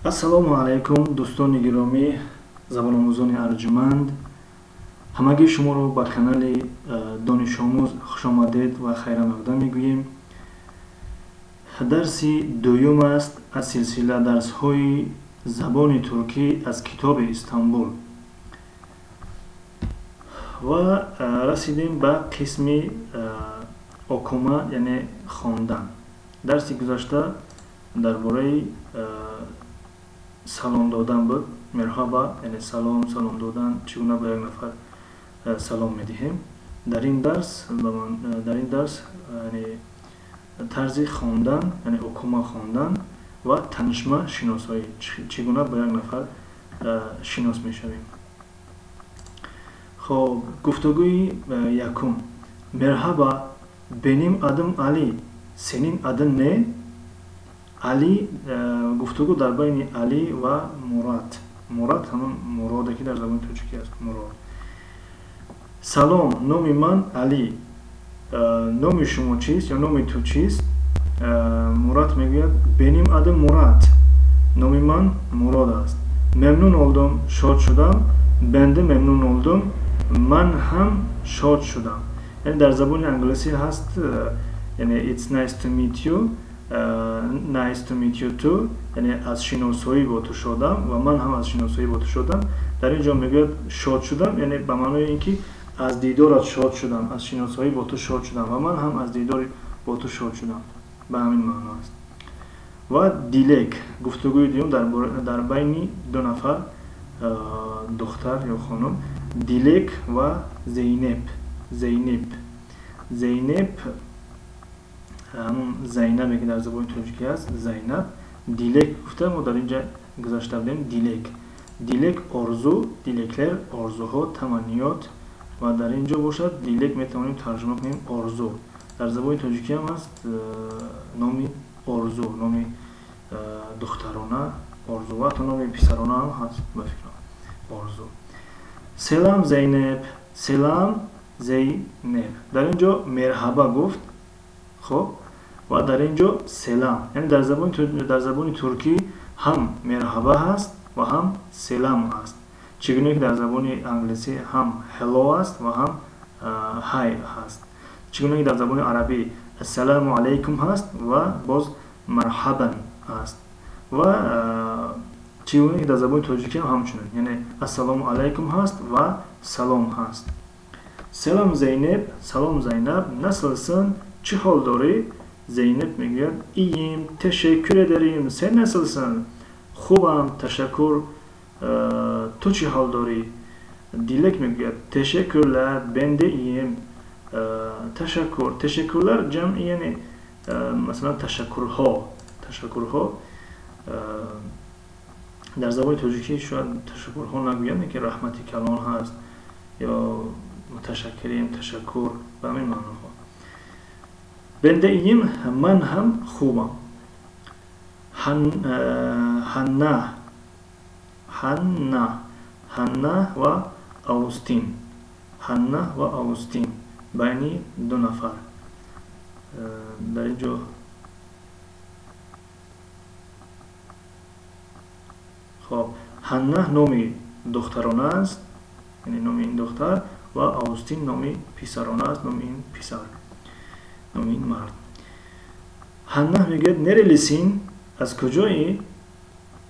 Ассалому алайкум, дӯстони гиромӣ, забономӯзони арҷманд. Ҳамагии шуморо ба канали Донишомӯз хушомадед ва хайрамақдам мегӯем. Дарси дуюм аст аз силсила дарсҳои забони туркӣ аз китоби Истанбул. Ва расидем ба қисми okuma, яъне хондан. Дарси гузашта дар бораи салом додан буд. Merhaba, яъне салом, салом додан, чӣ гуна ба як нафар салом медиҳем. Дар ин дарс, яъне тарзи хондан, яъне okuma хондан ва танишма шиносоӣ, чӣ гуна ба як нафар шинос мешавем. Хоб, гуфтугӯи якум. Merhaba, benim adım Ali. Senin adın ne? Али, гуфтугӯ дар байни Али ва Мурад. Мурад ҳамон Муроде ки дар забони тоҷикӣ аст, Мурод. Салом, номи ман Али. Номи шумо чист ё номи ту чист? Мурад мегӯяд: Benim adım Murat. Номи ман Мурод аст. Memnun oldum, шод шудам. Ben de memnun oldum. Ман ҳам шод шудам. Яъне дар забони англисӣ ҳаст, яъне it's nice to meet you, nice to meet you too, яъне аз шиносоӣ бо ту шодам ва ман ҳам аз шиносоӣ бо ту шодам. Дар ин ҷо мегӯяд шод шудам, яъне ба маънои ин ки аз дидорат шод шудам, аз шиносоӣ бо ту шод шудам ва ман ҳам аз дидори бо ту шод шудам. Ба ҳамин маъно аст. Ва Дилек, гуфтугӯи дуюм дар байни ду нафар духтар ё хонум, Дилек ва Зейнеп. Зейнеп. Зейнеп ҳамон Зайнабе ки дар забони тоҷикӣ аст, Зайнаб. Дилек гуфта мо дар инҷа гузашта будем. Дилек. Дилек орзу, дилеклер орзуҳо, таманниёт ва дар ин ҷо бошад дилек метавонем тарҷума кунем орзу. Дар забони тоҷикӣ ҳам аст номи орзу, номи духтарона орзу ва ҳатто номи писарона ҳам ҳаст ба фикрам орзу. Selam Zeynep, selam Zeynep. Дар ин ҷо merhaba гуфт. Хоб, ва дар ин ҷо selam, яъне дар забони туркӣ ҳам merhaba ҳаст ва ҳам selam ҳаст. Чӣ гуна ки дар забони англисӣ ҳам hello аст ва ҳам hi ҳаст. Чӣ гуна ки дар забони арабӣ ассалому алайкум ҳаст ва боз марҳабан ҳаст. Ва чӣ гуна ки дар забони тоҷикӣ ҳам ҳамчунин, яъне ассалому алайкум ҳаст ва салом ҳаст. Selam Zeynep, салом Зайнаб, nasılsın? Чӣ ҳол дорӣ? Zeynep мегӯяд: İyiyim, teşekkür ederim. Sen nasılsın? Хубам, ташаккур. Ту чӣ ҳол дорӣ? Дилек мегӯяд: Teşekkürler, ben de iyiyim. Ташаккур. Teşekkürler ҷамъи, яъне масалан ташаккурҳо. Ташаккурҳо дар забони тоҷикӣ шояд ташаккурҳо нагӯянд, ки раҳмати калон ҳаст ё муташаккирим, ташаккур, ба ҳамин маъноҳо. Ben de iyiyim, ман ҳам хубам. Ҳанна, Ҳанна, Ҳанна ва Августин. Ҳанна ва Августин байни ду нафар. Дар ин ҷо хоб, Ҳанна номи духтарона аст, яъне номи ин духтар, ва Августин номи писарона аст, номи ин писар, номи ин мард. Ҳанна мегӯяд: Nerelisin? Аз куҷоӣ?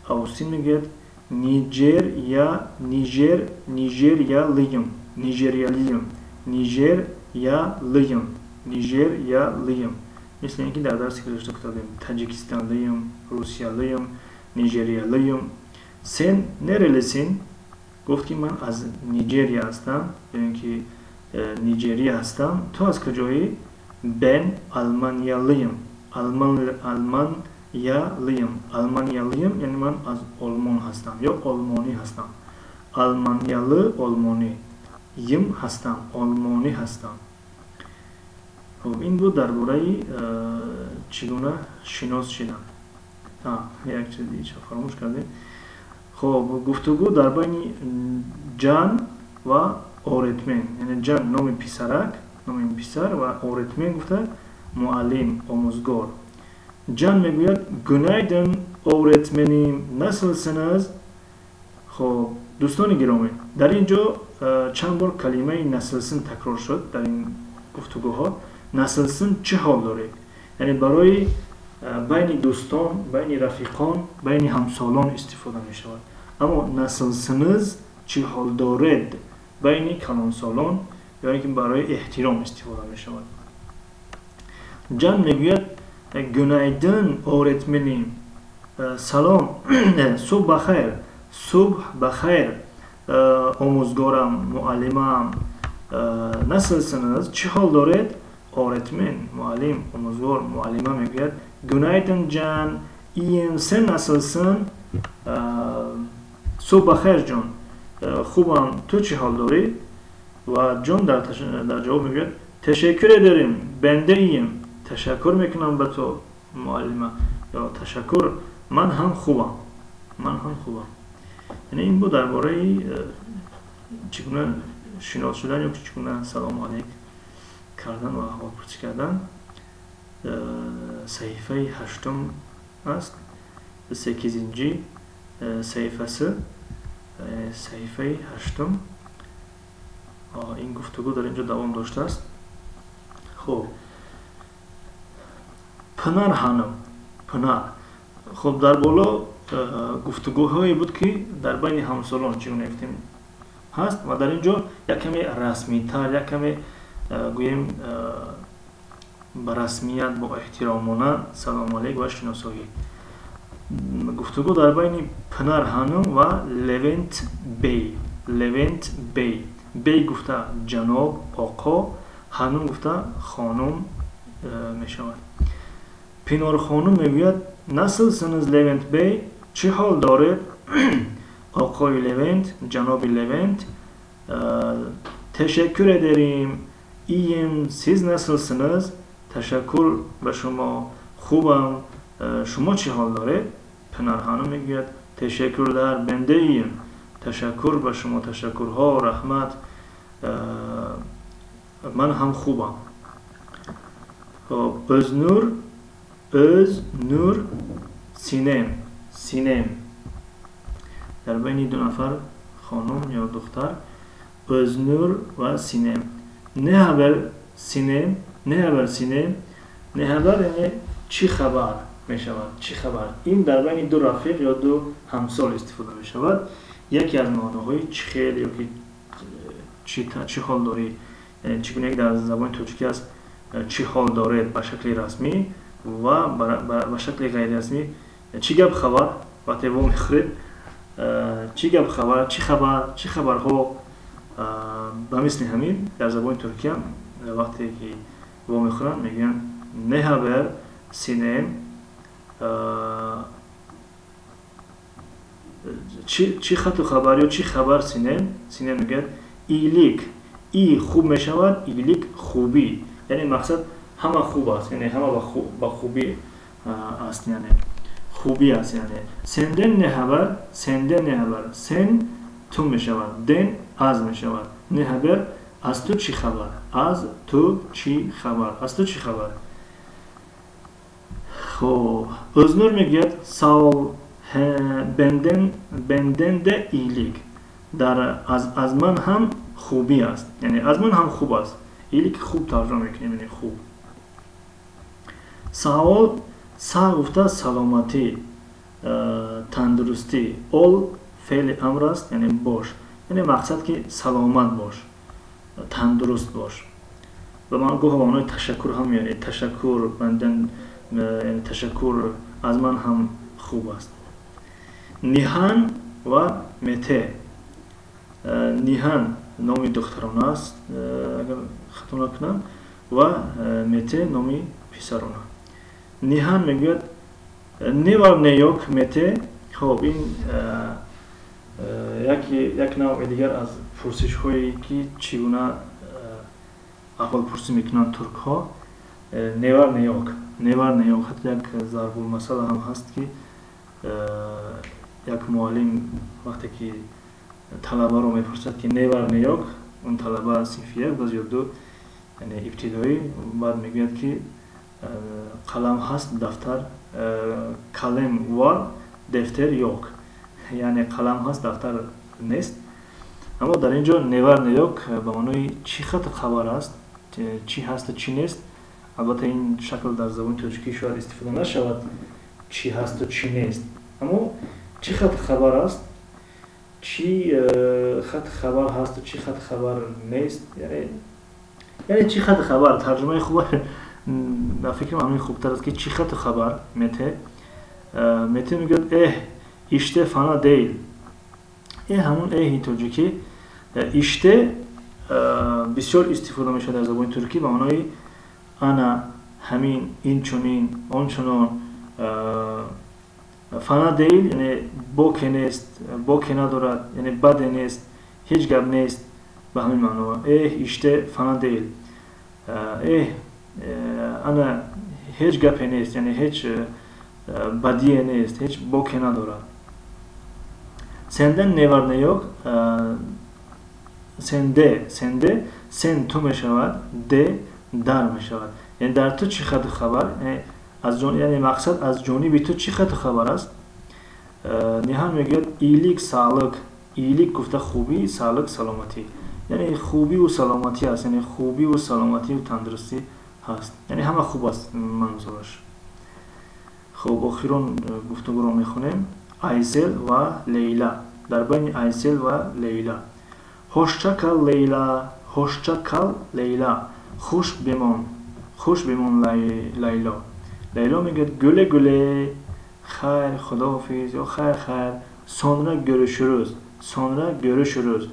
Августин мегӯяд: Nijerya, Нижер, Nijeryalıyım, Nijeryalıyım, Nijeryalıyım, Nijeryalıyım. Мисли ин ки дар дарси гузашта гуфта будем: Таҷикистанлıyım, Русиялıyım, Nijeryalıyım. Sen nerelisin? Гуфт ки ман аз Нижерия ҳастам, ё ин ки Нижерия ҳастам. Ту аз куҷоӣ? Ben Almanyalıyım. Almanyalıyım. Almanyalıyım, яъне ман аз Олмон ҳастам ё олмонӣ ҳастам. Almanyalı олмонӣ. Йим ҳастам, олмонӣ ҳастам. Хоб, ин буд дар бораи чӣ гуна шинос шидан. Як чизи фаромӯш кардем. Хоб, гуфтугӯ дар байни Ҷан ва öğretmen, яъне Ҷан номи писарак, номи писар ва öğretmen гуфта муаллим, омӯзгор. Ҷан мегӯяд: Günaydın Öğretmenim, nasılsınız? Хоб, дӯстони гиромӣ, дар ин ҷо чанд бор калимаи nasılsın такрор шуд дар ин гуфтугӯҳо. Nasılsın, чӣ ҳол доред? Яъне барои байни дӯстон, байни рафиқон, байни ҳамсолон истифода мешавад. Аммо nasılsınız, чӣ ҳол доред, байни калонсолон ё ин ки барои эҳтиром истифода мешавад. Ҷан мегӯяд: Günaydın öğretmenim. Салом, субҳ бахайр, субҳ бахайр, омӯзгорам, муаллимам. Nasılsınız, чӣ ҳол доред? Öğretmen, муаллим, омӯзгор, муаллима мегӯяд: Günaydın Can, iyiyim, sen nasılsın? Субҳ бахайр, Ҷон, хубам, ту чӣ ҳол дорӣ? Ва Ҷон дар ҷавоб мегӯяд: Teşekkür ederim, ben de iyiyim. Ташаккур мекунам ба ту, муаллима, ё ташаккур, ман ҳам хубам, ман ҳам хубам. Яъне ин буд дар бораи чӣ гуна шинос шудан ё чӣ гуна салому алейк кардан ва аҳволпурсӣ кардан. Саҳифаи ҳаштум аст, sekizinci sayfası, саҳифаи ҳаштум. Ин гуфтугӯ дар ин ҷо давом доштааст. Хуб, Пынар Hanım, Пынар. Хуб, дар боло гуфтугӯҳое буд, ки дар байни ҳамсолон чӣ гуна гуфтем ҳаст, ва дар ин ҷо як каме расмитар, як каме, гӯем, ба расмият, бо эҳтиромона салому алейк ва шиносоӣ. Гуфтугӯ дар байни Пынар Hanım ва Левент Бей. Левент Бей. Бей гуфта ҷаноб, оқо, Hanım гуфта хонум мешавад. Пинор хонум мегӯяд: Nasılsınız Levent Bey? Чӣ ҳол доред, оқои Левент, ҷаноби Левент? Teşekkür ederim. İyiyim. Siz nasılsınız? Ташаккур ба шумо, хубам, шумо чӣ ҳол доред? Пинар ханум мегӯяд: Teşekkürler, ben de iyiyim. Ташаккур ба шумо, ташаккурҳо, раҳмат, ман ҳам хубам. Хоб, Өзнур, Өзнур, Синем, Синем. Дар байни ду нафар хонум ё духтар, Өзнур ва Синем. Ne haber Sinem? Ne haber Sinem? Ne haber яъне чӣ хабар мешавад, чӣ хабар. Ин дар байни ду рафиқ ё ду ҳамсол истифода мешавад. Яке аз маъноҳои чӣ хел ё ки чӣ ҳол дорӣ, чӣ гуна дар забони тоҷикӣ аст чӣ ҳол доред ба шакли расмӣ ва ба шакли ғайрирасмӣ чӣ гап хабар, вақте во мехӯред, чӣ гап хабар, чӣ хабар, чӣ хабарҳо. Ба мисли ҳамин дар забони туркия вақте ки во мехӯранд, мегӯянд: Ne haber Sinem? Чӣ хату хабар ё чӣ хабар, Синем? Синем мегӯяд: İyilik. И хуб мешавад, iyilik хубӣ, яъне мақсад ҳама хуб аст, яъне ҳама ба хубӣ аст, яъне хубӣ аст. Яъне senden ne haber? Senden ne haber? Sen ту мешавад, den аз мешавад, ne haber аз ту чӣ хабар, аз ту чӣ хабар, аз ту чӣ хабар. Хуб, Өзнур мегӯяд: Sağ ol, benden de iyilik. Дар аз ман ҳам хубӣ аст, яъне аз ман ҳам хуб аст. Iyilik хуб тарҷума мекунем, яъне хуб. Sağ ol, sağ гуфта саломатӣ, тандурустӣ, ol феъли амр аст, яъне бош, яъне мақсад ки саломат бош, тандуруст бош. Ва ман гоҳ маънои ташаккур ҳам меёред, ташаккур benden, яъне ташаккур, аз ман ҳам хуб аст. Ниҳан ва Мете. Ниҳан номи духтарона аст, агар хато накунам, ва Мете номи писарона. Ниҳан мегӯяд: Ne var ne yok Mete? Хоб, ин як навъи дигар аз пурсишҳое ки чӣ гуна аҳволпурсӣ мекунанд туркҳо. Ne var ne yok, ne var ne yok. Ҳатто як зарбулмасала ҳам ҳаст, ки як муаллим вақте ки талабаро мепурсад, ки ne var ne yok, он талаба синфи як боз ё ду, яъне ибтидоӣ, баъд мегӯяд, ки қалам ҳаст, дафтар. Kalem var, defter yok. Яъне қалам ҳаст, дафтар нест. Аммо дар ин ҷо ne var ne yok ба маънои чӣ хату хабар аст, чӣ ҳасту чӣ нест. Албатта, ин шакл дар забони тоҷикӣ шояд истифода нашавад, чӣ ҳасту чӣ нест, аммо чӣ хату хабар аст, чӣ хату хабар ҳасту чӣ хату хабар нест, яъне чӣ хату хабар. Тарҷумаи хуб ба фикрам ҳамин хубтар аст, ки чӣ хату хабар. Мете мегӯяд: «Эҳ, işte fena değil». Э ҳамун эҳи тоҷикӣ. İşte бисёр истифода мешавад дар забони туркӣ ба маънои ана ҳамин, инчунин, ончунон. Fena değil яъне боке нест, боке надорад, яъне баде нест, ҳеҷ гап нест, ба ҳамин маъно. Эҳ, işte fena değil, эҳ, ана ҳеҷ гапе нест, яъне ҳеҷ бадие нест, ҳеҷ боке надорад. Sende ne var ne yok? Sende, sende, sen ту мешавад, de дар мешавад, яъне дар ту чӣ хату хабар, яъне мақсад аз ҷониби ту чӣ хату хабар аст. Ниҳан мегӯяд: «İyilik, sağlık». İyilik гуфта хубӣ, sağlık саломатӣ, яъне хубиву саломатӣ аст, яъне хубиву саломатию тандурустӣ ҳаст, яъне ҳама хуб аст манзураш. Хуб, охирон гуфтугӯро мехонем. Айсел ва Лейла, дар байни Айсел ва Лейла. Hoşça kal, Leyla. Hoşça kal, Leyla. Хуш бимон, хуш бимон, Лайло. Лайло мегӯяд: «Güle güle». Хайр, худоҳофиз ё хайр, хайр. Sonra görüşürüz. Sonra görüşürüz.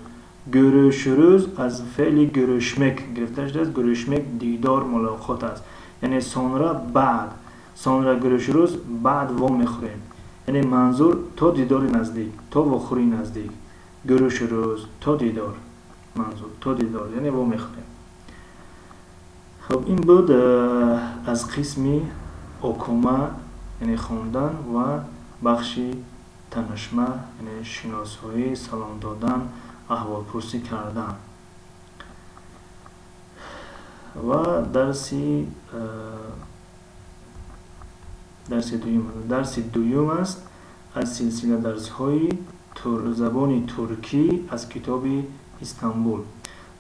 Görüşürüz аз феъли görüşmek гирифта шудааст. Görüşmek дидор, мулоқот аст, яъне sonra баъд. Sonra görüşürüz, баъд во мехӯрем, яъне манзур то дидори наздик, то вохӯрии наздик. Görüşürüz то дидор, манзур то дидор, яъне во мехӯрем. Хуб, ин буд аз қисми okuma, яъне хондан, ва бахши tanışma, яъне шиносоӣ, салом додан, аҳволпурсӣ кардан ва дарси дуюм. Дарси дуюм аст аз силсила дарсҳои забони туркӣ аз китоби Истанбул.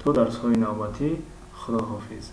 То дарсҳои навбатӣ, худоҳофиз.